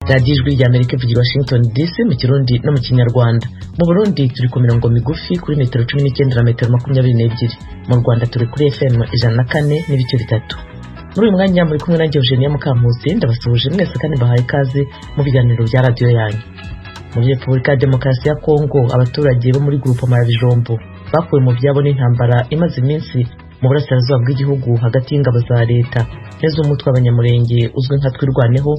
Radiyo Ijwi rya Amerika ivugira Washington DC mu Kirundi no mu Kinyarwanda. Mu Burundi turi ku mirongo migufi kuri metero 19 na metero 22. Mu Rwanda turi kuri FM 104.3. Muri uyu mwanya muri kumwe nanjye Eugenia Mukampusi. Ndabasuhuje mwese kandi mbahaye ikaze mu biganiro bya radiyo yanyu. Muri Repubulika ya Demokarasi ya Kongo, abaturage bo muri Groupement ya Bijombo bakuwe mu byabo n'intambara imaze iminsi mu burasirazuba bw'igihugu hagati y'ingabo za leta n'iz'umutwe w'Abanyamurenge uzwi nka Twirwaneho,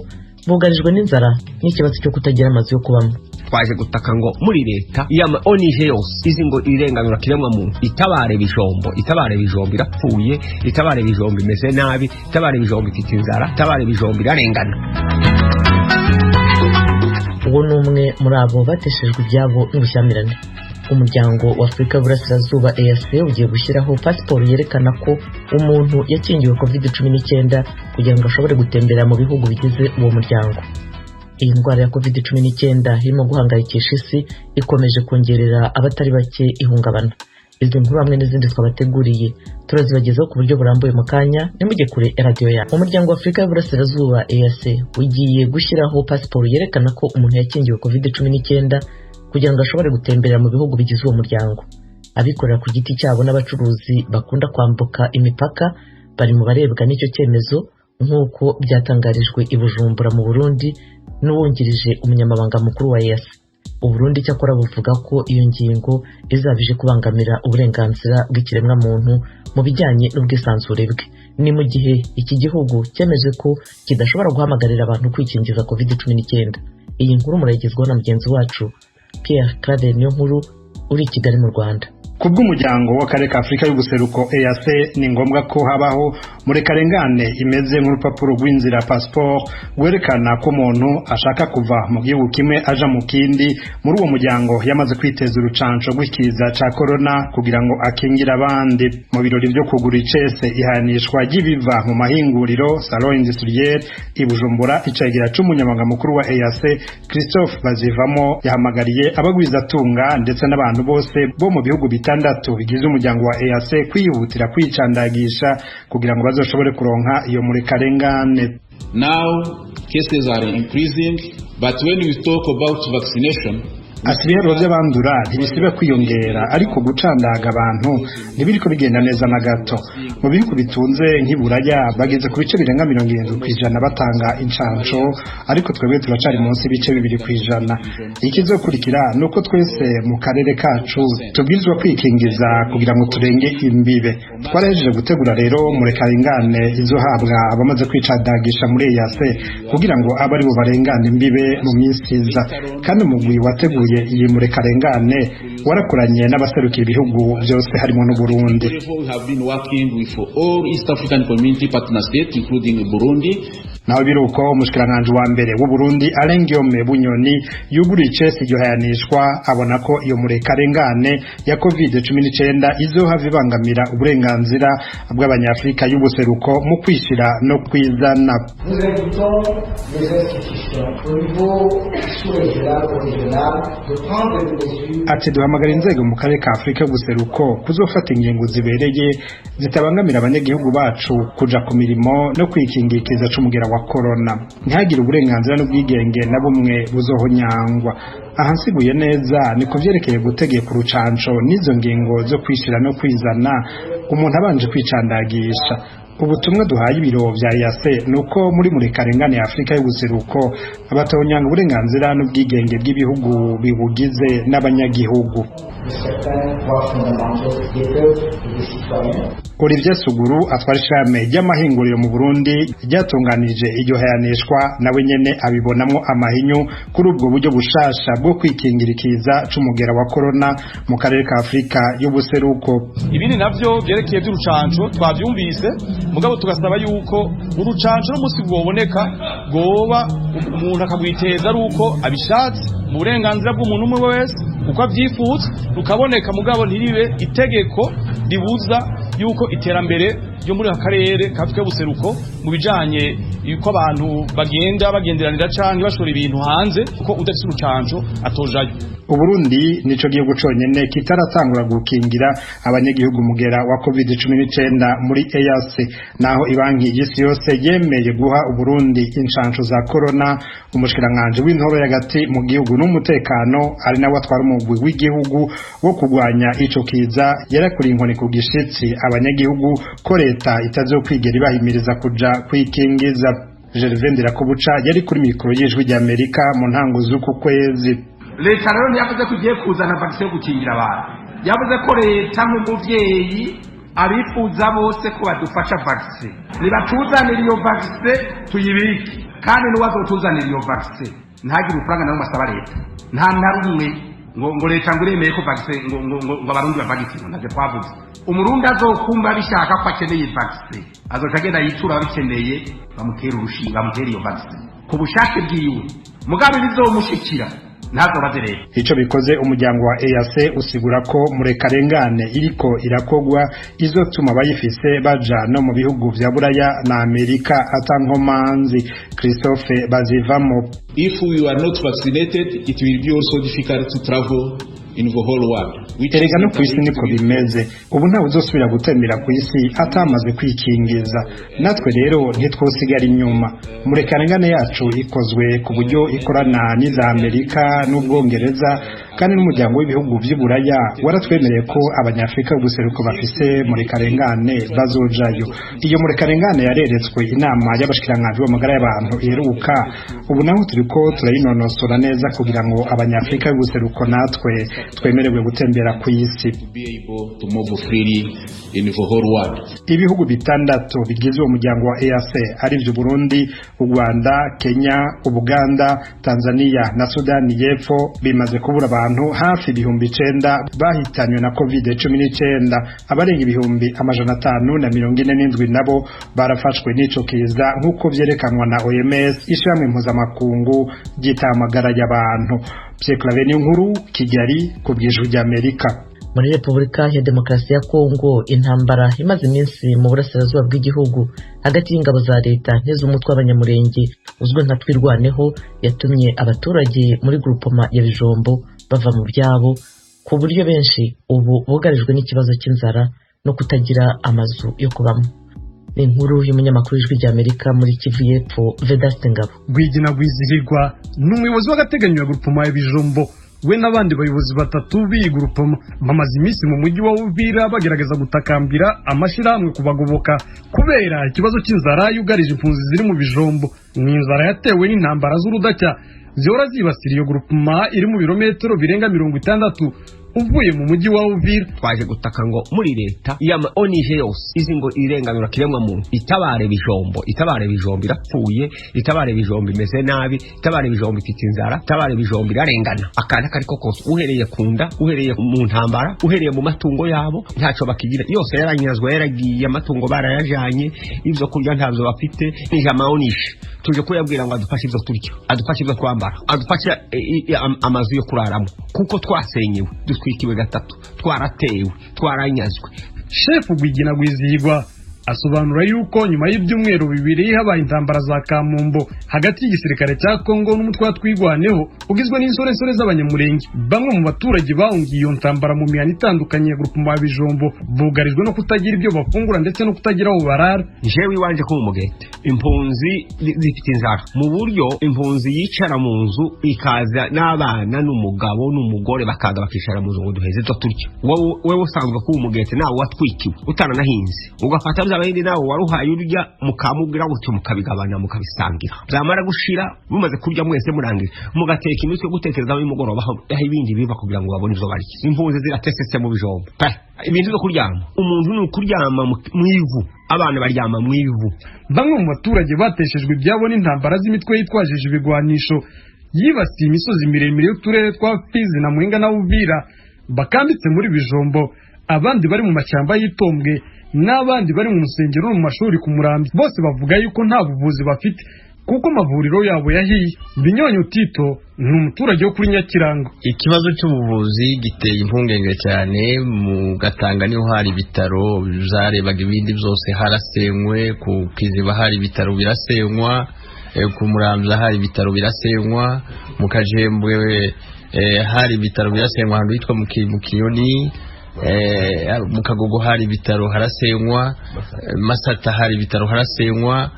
bugarijwe n'inzara n'ikibazo cyo kutagira amazu yo kubamo. Twaje gutaka ngo muri leta y'ama ONG yose izi ngo irenganura kiremwa muntu itabare Bijombo, itabare Bijombo irapfuye, itabare Bijombo imeze nabi, itabare Bijombo ifite inzara, itabare Bijombo irarengana. Uwo ni umwe muri abo bateshejwe ibyabo n'ubushyamirane. Umuryango wa Afurika y'Uburasirazuba, EAC, ugiye gushyiraho pasiporo yerekana ko umuntu yakingiwe COVID-19 kugira ngo ashobore gutembera mu bihugu bigize uwo muryango. Iyi ndwara ya COVID-19 irimo guhangayikisha isi ikomeje kongerera abatari bake ihungabana. Izi nkuru hamwe n'izindi twabateguriye turazibagezaho ku buryo burambuye mu kanya. Nimujye kure ya radiyo yawe. Umuryango wa Afurika y'Uburasirazuba, EAC, ugiye gushyiraho pasiporo yerekana ko umuntu yakingiwe COVID-19 kugira ngo ashobore gutemberera mu bihugu bigize uwo muryango. Abikorera ku giti cyabo n'abacuruzi bakunda kwambuka imipaka bari mu barebwa n'icyo cyemezo, nk'uko byatangarijwe i Bujumbura mu Burundi n'uwungirije umunyamabanga mukuru wa EAC. Uburundi cyakora buvuga ko iyo ngingo izaba ije kubangamira uburenganzira bw'ikiremwamuntu mu bijyanye n'ubwisanzure bwe. Ni mu gihe iki gihugu cyemeje ko kidashobora guhamagarira abantu kwikingiza COVID-19. Iyi nkuru murayigezwaho na mugenzi wacu Pierre Claver Niyonkuru uri i Kigali mu Rwanda. Kubw'umuryango w'akarere ka Afurika y'Ubuseruko, EAC, ni ngombwa ko habaho murekarengane imeze nk'urupapuro rw'inzira, passport, rwerekana ko umuntu ashaka kuva mu gihugu kimwe aja mu kindi muri uwo muryango yamaze kwiteza urucanco rw'ikiza ca corona kugira ngo akingire abandi. Mu birori vyo kugura icese ihanishwa ry'ibiva mu mahinguriro, Salon Industriel, i Bujumbura, icegera c'umunyamabanga mukuru wa EAC, Christophe Bazivamo, yahamagariye abagwizatunga ndetse n'abantu bose bo mu bihugu 6 bigize umuryango wa EAC kwihutira kwicandagisha kugira ngo bazoshobore kuronka iyo murekarengane. Now cases are increasing, but when we talk about vaccination, Ati: "Ibiharuro by'abandura ntibisiba kwiyongera, ariko gucandaga abantu ntibiriko bigenda neza na gato. Mu bihugu bitunze nk'iburaya bageze ku bice birenga 70% batanga incanco, ariko twebwe turacari munsi y'ibice 2%. Ikizokurikira ni uko twese mu karere kacu tubwirizwa kwikingiza kugira ngo turenge imbibe. Twarahejeje gutegura rero murekarengane izohabwa abamaze kwicandagisha muri EAC kugira ngo abe aribo barengana imbibe mu minsi iza. Kandi umugwi wateguye iyi murekarengane warakoranye n'abaserukiye ibihugu byose, harimo n'Uburundi." We have been working with all East African Community partner states, including Burundi. Naho biruko, umushikiranganji wa mbere w'u Burundi, Alain Guillaume Bunyoni, yuguriye icese iryo hayanishwa, abona ko iyo murekarengane ya COVID-19 izohava ibangamira uburenganzira bw'Abanyafrika y'Ubuseruko mu kwishira no kwizana. Nous invitons les institutions au niveau sous-régional ou régional de prendre des mesures. Ati: "Duhamagara inzego mu karere ka Afurika y'Ubuseruko kuzofata ingingo zibereye zitabangamira abanyagihugu bacu kuja ku mirimo no kwikingira ikiza c'umugera wa corona. Ntihagire uburenganzira n'ubwigenge na bumwe buzohonyangwa. Aha nsiguye neza ni ku vyerekeye gutegeka urucanco n'izo ngingo zo kwishira no kwizana umuntu abanje kwicandagisha. Ubutumwa duhaye ibiro vya EAC ni uko muri murekarengane ya Afurika y'Ubuseruko abatonyanga uburenganzira n'ubwigenge bw'ibihugu bibugize n'abanyagihugu." De certains droits fondamentaux des peuples et des citoyens. Olivier Suguru atwara ishirahamwe ry'amahinguriro mu Burundi ryatunganije iryo hayanishwa, nawe nyene abibonamwo amahinyu kuri ubwo buryo bushasha bwo kwikingira ikiza c'umugera wa corona mu karere ka Afurika y'Ubuseruko. Ibindi navyo vyerekeye vy'urucanco twavyumvise, mugabo tugasaba yuko urucanco n'umunsi rwoboneka rwoba umuntu akagwiteza ari uko abishatse, mu burenganzira bw'umuntu umwe wese uko avyifuza rukaboneka, mugabo ntiribe itegeko ribuza yuko iterambere ryo muri aka karere ka Afrika y'ubuseruko mu bijanye yuko abantu bagenda bagenderanira canke bashora ibintu hanze, kuko udafise urucanco atojayo. Uburundi nico gihugu conyene kitaratangura gukingira abanyagihugu mugera wa COVID-19 muri EAC, naho ibanki y'isi yose yemeye guha Uburundi inshansho za corona. Umushikiranganje w'intoro y'agati mu gihugu n'umutekano, ari nawe atwara umugwi w'igihugu wo kugwanya ico kiza, yarakuriye inkoni ku gishitsi abanyagihugu ko leta itazokwigera ibahimiriza kuja kwikingiza. Gervais Ndirakobuca yari kuri mikoro y'Ijwi ry'Amerika mu ntango z'uku kwezi. Leta rero ntiyavuze ko igiye kuzana vaccine yo gukingira abantu, yavuze ko leta nk'umuvyeyi abifuza bose ko badufasha vaccine, nibatuzanira iyo vaccine tuyibike, kandi n'uwazotuzanira iyo vaccine ntagire urufaranga na rumwe asaba leta, nta na rumwe, ngo leta ngo iremeye ko vaccine ngo abarundi bavagitine. Ntavyo twavuze. Umurundi azokumva bishaka ko akeneye vaccine azoca agenda yitura ababikeneye, bamutera urushinge, bamutera iyo vaccine ku bushake bwiwe, mugabe bizomushikira ntazobaze leta. Ico bikoze, umuryango wa EAC usigura ko murekarengane iriko irakogwa izotuma abayifise baja no mu bihugu vya Buraya na Amerika atankomanzi. Christophe Bazivamo. If we are not vaccinated, it will be also difficult to travel in the whole world. Which Erega is no ku isi niko bimeze, ubu ntawe uzosubira gutembera ku isi atamaze kwikingiza. Natwe rero ntitwosigara inyuma. Murekarengane yacu ikozwe ku buryo ikorana n'iza Amerika n'Ubwongereza, kandi n'umuryango w'ibihugu vy'Uburaya waratwemereye ko abanyafrika b'ubuseruko bafise murekarengane bazojayo. Iyo murekarengane yareretswe inama y'abashikiranganji b'amagara y'abantu iheruka, ubu naho turiko turayinonosora neza kugira ngo abanyafrika b'ubuseruko natwe twemererwe gutembera ku isi. To be able to move freely in the whole world. Ibihugu bitandatu bigize uwo muryango wa EAC, arivyo Burundi, u Rwanda, Kenya, Ubuganda, Tanzania na Sudani y'Epfo, bimaze kubura abantu hafi 9000 bahitanywe na COVID-19. Abarenga 547,000 nabo barafashwe n'ico kiza, nk'uko vyerekanwa na OMS, ishirahamwe mpuzamakungu ryita amagara y'abantu. Pierre Claver Niyonkuru, Kigali, ku bw'Ijwi ry'Amerika. Muri Repubulika ya Demokarasi ya Kongo, intambara imaze iminsi mu burasirazuba bw'igihugu hagati y'ingabo za leta n'iz'umutwe w'abanyamurenge uzwi nka Twirwaneho yatumye abaturage muri grupoma ya Bijombo bava mu byabo, ku buryo benshi ubu bugarijwe n'ikibazo cy'inzara no kutagira amazu yo kubamo. Ni inkuru y'umunyamakuru w'Ijwi ry'Amerika muri Kivu y'Epfo, Vedaste Ngabo. Rwigina Rwizihirwa ni umuyobozi w'agateganyo wa grupoma ya Bijombo. We n'abandi bayobozi batatu b'iyi grupoma bamaze iminsi mu mujyi wa Uvira bagerageza gutakambira amashyirahamwe kubagoboka kubera ikibazo cy'inzara yugarije impunzi ziri mu Bijombo. Ni inzara yatewe n'intambara z'urudacya zihora zibasira iyo grupoma iri mu birometero birenga 60 uvuye mu mujyi wa Uvira. Twaje gutaka ngo muri leta y'ama ONG yose izi ngo irenganura kiremwa muntu itabare Bijombo, itabare Bijombo irapfuye, itabare Bijombo imeze nabi, itabare Bijombo ifite inzara, itabare Bijombo irarengana akantu akariko kose, uhereye ku nda, uhereye mu ntambara, uhereye mu matungo yabo ntaco bakigira, yose yaranyazwe, yaragiye, amatungo barayajanye, ivyo kurya ntavyo bafite. Nije ama ONG tuje kuyabwira ngo adufashe ivyo turya, adufashe ivyo twambara, adufashe amazu yo kuraramo, kuko twasenyewe, dutwikiwe gatatu, twaratewe, twaranyazwe. Shefu Rwigina Rwizihirwa asobanura yuko nyuma y'ibyumweru 2 habaye intambara za Kamumbo hagati y'igisirikare cya Kongo n'umutwe wa Twigwaneho ugizwe n'insoresore z'abanyamurenge, bamwe mu baturage bahungiye iyo ntambara mu mihana itandukanye ya grupoma ya Bijombo bugarijwe no kutagira ibyo bafungura ndetse no kutagira aho barara. Jewe iwanje ko mugete impunzi zifite inzara, mu buryo impunzi yicara mu nzu ikaza n'abana n'umugabo n'umugore, bakaza bakicara mu nzu ngo duheze ibyo turya. Wowe usanzwe kuba umugete nawe watwikiwe utaranahinze, ugafata bya bindi nawe waruhaye urya, mukamubwira gutyo, mukabigabana, mukabisangira, byamara gushira mumaze kurya mwese murangije, mugateka imitwe yo gutekereza nimugoroba aho ibindi biva kugira ngo babone ivyo barya. Impunzi ziratesetse mu Bijombo pe. Ibintu byo kuryama, umuntu ni ukuryama mu ivu, abana baryama mu ivu. Bamwe mu baturage bateshejwe ibyabo n'intambara z'imitwe yitwajije ibigwanisho yibasiye imisozi miremire y'uturere twa Fizi na Mwenga na Uvira bakambitse muri Bijombo, abandi bari mu mashyamba y'Itombwe n'abandi bari mu nsengero no mu mashuri ku Murambi, bose bavuga yuko nta buvuzi bafite. kuko amavuriro yabo yahiye. Binyonyo Tito ni umuturage wo kuri Nyakirango. Ikibazo cy'ubuvuzi giteye impungenge cyane. Mu Gatanga niho hari ibitaro byarebaga ibindi byose, harasenywe. Ku Kiziba hari ibitaro birasenywa, ku Muramvya hari ibitaro birasenywa, mu Kajembwe hari ibitaro birasenywa ahantu hitwa mu Kiyoni, mu Kagogo hari ibitaro harasenywa, Masata hari ibitaro harasenywa.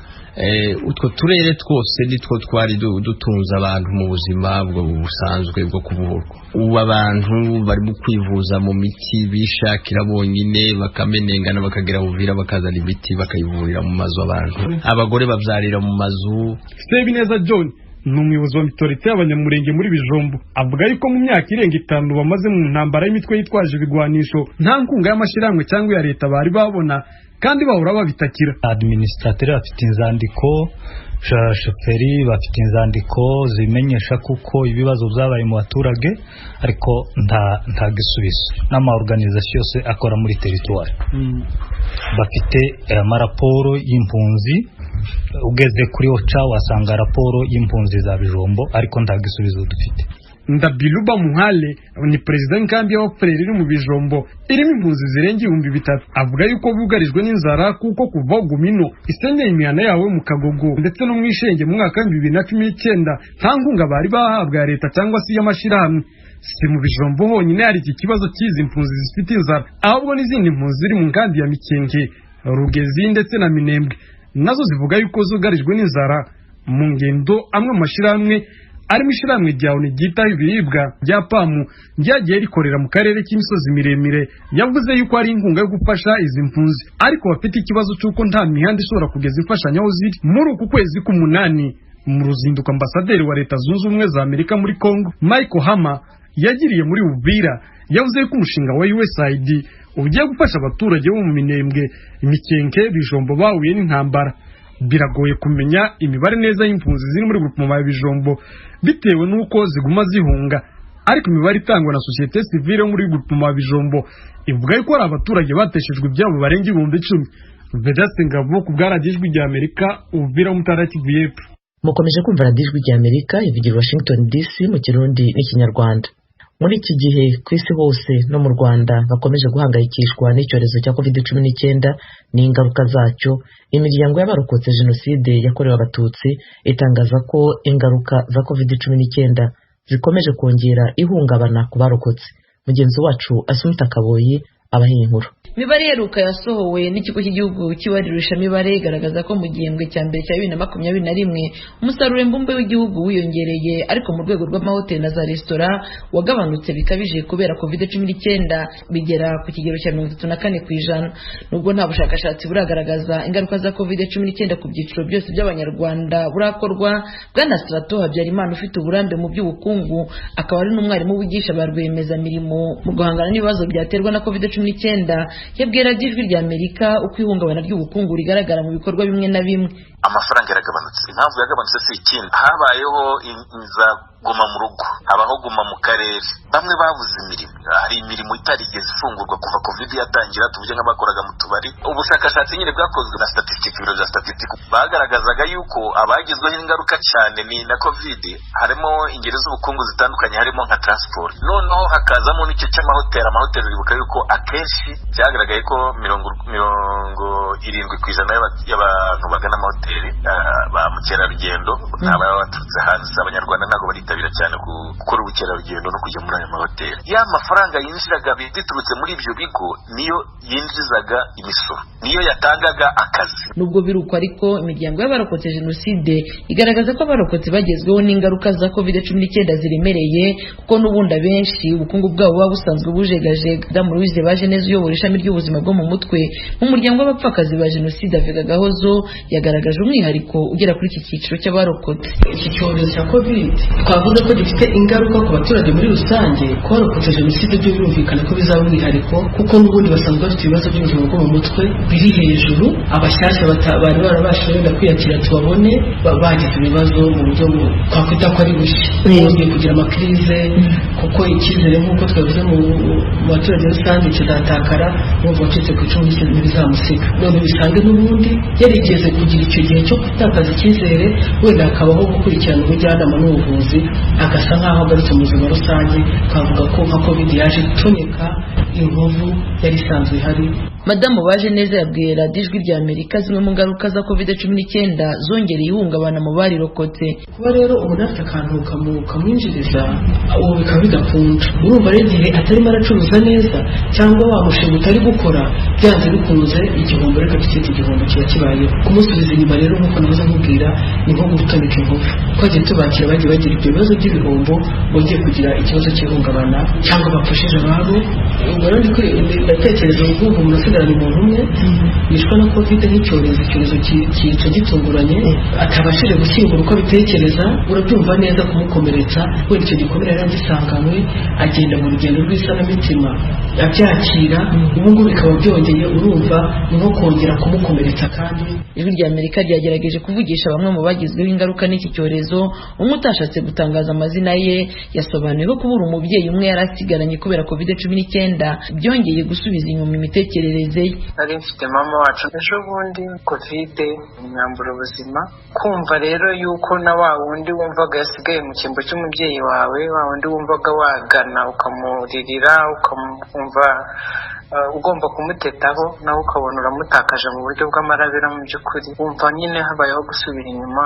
Utwo turere twose nitwo twari dutunze abantu mu buzima busanzwe bwo kuvurwa. Ubu abantu barimo kwivuza mu miti bishakira bonyine, bakamenengana bakagera Uvira, bakazana imiti bakayivurira mu mazu, abantu abagore babyarira mu mazu. Sebineza John ni umuyobozi wa mitorite y'Abanyamurenge muri Bijombo, avuga yuko mu myaka irenga 5 bamaze mu ntambara y'imitwe yitwaje ibigwanisho nta nkunga y'amashyirahamwe cyangwa iya leta bari babona, kandi bahora babitakira. Administrateur bafite inzandiko, shoferi bafite inzandiko zimenyesha kuko ibibazo byabaye mu baturage, ariko nta gisubizo. N'ama organisation yose akora muri territoire bafite amaraporo y'impunzi. Ugeze kuri OCHA wasanga raporo y'impunzi za Bijombo, ariko nta gisubizo dufite. Ndabiluba Muhale ni perezida w'inkambi y'abapfureri iri mu Bijombo, irimo impunzi zirenga 3000. Avuga yuko bugarijwe n'inzara kuko kuva Gumino isenyeye imihana yawe mu Kagogo ndetse no mu Ishenge mu mwaka wa 2019 nta nkunga bari bahabwa ya leta cyangwa se iy'amashyirahamwe. Si mu Bijombo honyine hari iki kibazo cy'izi mpunzi zifite inzara, ahubwo n'izindi mpunzi ziri mu nkambi ya Mikenke, Rugezi ndetse na Minembwe nazo zivuga yuko zugarijwe n'inzara. Mu ngendo amwe mu mashyirahamwe arimo ishyirahamwe rya ONU ryitaho ibiribwa rya PAM ryagiye rikorera mu karere k'imisozi miremire, yavuze yuko ari inkunga yo gufasha izi mpunzi, ariko bafite ikibazo cy'uko nta mihanda ishobora kugeza imfashanyo aho ziri. Muri uku kwezi k'umunani, mu ruzinduko ambasaderi wa Leta Zunze Ubumwe za Amerika muri Congo Michael Hammer yagiriye muri Uvira, yavuze yuko umushinga wa USAID ugiye gufasha abaturage bo mu Minembwe, Imikenke, Bijombo bahuye n'intambara. Biragoye kumenya imibare neza y'impunzi ziri muri groupement ya Bijombo bitewe n'uko ziguma zihunga, ariko imibare itangwa na société civile yo muri groupement ya Bijombo ivuga yuko hari abaturage bateshejwe ibyabo barenga 10,000. Vedaste Ngabo ku bwa Radiyo Ijwi rya Amerika, Uvira, Mutara, Kivu y'Epfo. Mukomeje kumva Radiyo Ijwi rya Amerika ivugira Washington DC mu Kirundi n'Ikinyarwanda. Muri iki gihe ku isi hose no mu Rwanda bakomeje guhangayikishwa n'icyorezo cya COVID-19 n'ingaruka zacyo, imiryango y'abarokotse Jenoside yakorewe Abatutsi itangaza ko ingaruka za COVID-19 zikomeje kongera ihungabana ku barokotse. Mugenzi wacu Asumta Kaboyi abaha inkuru. Imibare iheruka yasohowe n'ikigo cy'igihugu cy'ibarurishamibare igaragaza ko mu gihembwe cya mbere cya 2021 umusaruro mbumbe w'igihugu wiyongereye, ariko mu rwego rw'amahoteli na za resitora wagabanutse bikabije kubera COVID-19, bigera ku kigero cya 34%. Nubwo nta bushakashatsi buragaragaza ingaruka za COVID-19 ku byiciro byose by'Abanyarwanda burakorwa, Bwana Strato Habyarimana ufite uburambe mu by'ubukungu akaba ari n'umwarimu wigisha ba rwiyemezamirimo mu guhangana n'ibibazo byaterwa na COVID-19, yabwira Ijwi rya Amerika uko ihungabana ry'ubukungu rigaragara mu bikorwa bimwe na bimwe. Amafaranga yaragabanutse. Impamvu yagabanutse si ikindi, habayeho za guma mu rugo, habaho guma mu karere, bamwe babuze imirimo. Hari imirimo itarigeze ifungurwa kuva COVID yatangira, tuvuge nk'abakoraga mu tubari. Ubushakashatsi nyine bwakozwe na statistic, ibiro bya statistic, bagaragazaga yuko abagizweho ingaruka cyane ni na COVID harimo ingeri z'ubukungu zitandukanye, harimo nka transport, noneho hakazamo n'icyo cy'amahoteli. Amahoteli uribuka yuko akenshi byagaragaye ko 70% y'abantu bagana amahoteli ba mukerarugendo ni ababa baturutse hanze. Abanyarwanda ntabwo baritabira cyane gukora ubukerarugendo no kujya muri ayo mahoteli. Ya mafaranga yinjiraga biturutse muri ibyo bigo niyo yinjizaga imisoro, niyo yatangaga akazi. Nubwo biruko ariko, imiryango y'abarokotse Jenoside igaragaza ko abarokotse bagezweho n'ingaruka za COVID-19 ziremereye, kuko n'ubundi abenshi ubukungu bwabo buba busanzwe bujegajega. Damu Louise Bajeneza uyobora ishami ry'ubuzima bwo mu mutwe mu muryango w'abapfakazi ba Jenoside Avega Gahozo yagaragaje umwihariko ugera kuri iki cyiciro cy'abarokotse. Iki cyorezo cya COVID twavuze ko gifite ingaruka ku baturage muri rusange, ku barokotse Jenoside byo birumvikana ko bizaba umwihariko, kuko n'ubundi basanzwe bafite ibibazo by'ubuzima bwo mu mutwe biri hejuru, abashyashya Bashyashya bari barabashije wenda kwiyakira, tubabone bagize ibibazo mu buryo twakwita ko ari bushya, bongeye kugira ama crises, kuko icyizere, nk'uko twabivuze, mu baturage rusange kizatakara. Urumva wacitse ku icumu ntibizamusiga, none bisange n'ubundi yarigeze kugira icyo gihe cyo gutakaza icyizere, wenda hakabaho gukurikirana ubujyanama n'ubuvuzi, agasa nk'aho agarutse mu buzima rusange. Twavuga ko nka Covid yaje itoneka inkovu yari isanzwe ihari. Madamu Baje Neza yabwiye Radiyo Ijwi rya Amerika zimwe mu ngaruka za Covid-19 zongereye ihungabana mu barirokotse. Kuba rero umuntu afite akantu kamwinjiriza, ubu bikaba bidakunda. Urumva rero igihe atarimo aracuruza neza cyangwa wa mushinga utari gukora, byanze bikunze igihombo, reka tukite igihombo, kiba kibayeho. Kumusubiza inyuma rero, nk'uko nahoze nkubwira, ni nko gutoneka inkovu. Twagiye tubakira bagiye bagira ibyo bibazo by'ibihombo, bongeye kugira ikibazo cy'ihungabana cyangwa bapfushije ababo. Ubwo rero ndatekereza, ubwumva umuntu asigaranye umuntu umwe yishwe na Covid nk'icyorezo, icyorezo cyica gitunguranye, atabashije gushyingura uko abitekereza, urabyumva neza kumukomeretsa. Wenda icyo gikomere yari agisanganywe, agenda mu rugendo rw'isanamitima abyakira, ubu ngubu bikaba byongeye, urumva ni nko kongera kumukomeretsa kandi. Ijwi rya Amerika ryagerageje kuvugisha bamwe mu bagizweho ingaruka n'iki cyorezo. Umwe utashatse gutangaza amazina ye yasobanuye ko kubura umubyeyi umwe yari asigaranye kubera Covid-19 byongeye gusubiza inyuma imitekerereze ye. Nari mfite mama wacu, ejo bundi Covid imyambura ubuzima. Kumva rero yuko na wa wundi wumvaga yasigaye mu cyimbo cy'umubyeyi wawe, wa wundi wumvaga wagana ukamuririra, ukamwumva ugomba kumutetaho, nawe ukabona uramutakaje mu buryo bw'amarabira, mu by'ukuri wumva nyine habayeho gusubira inyuma.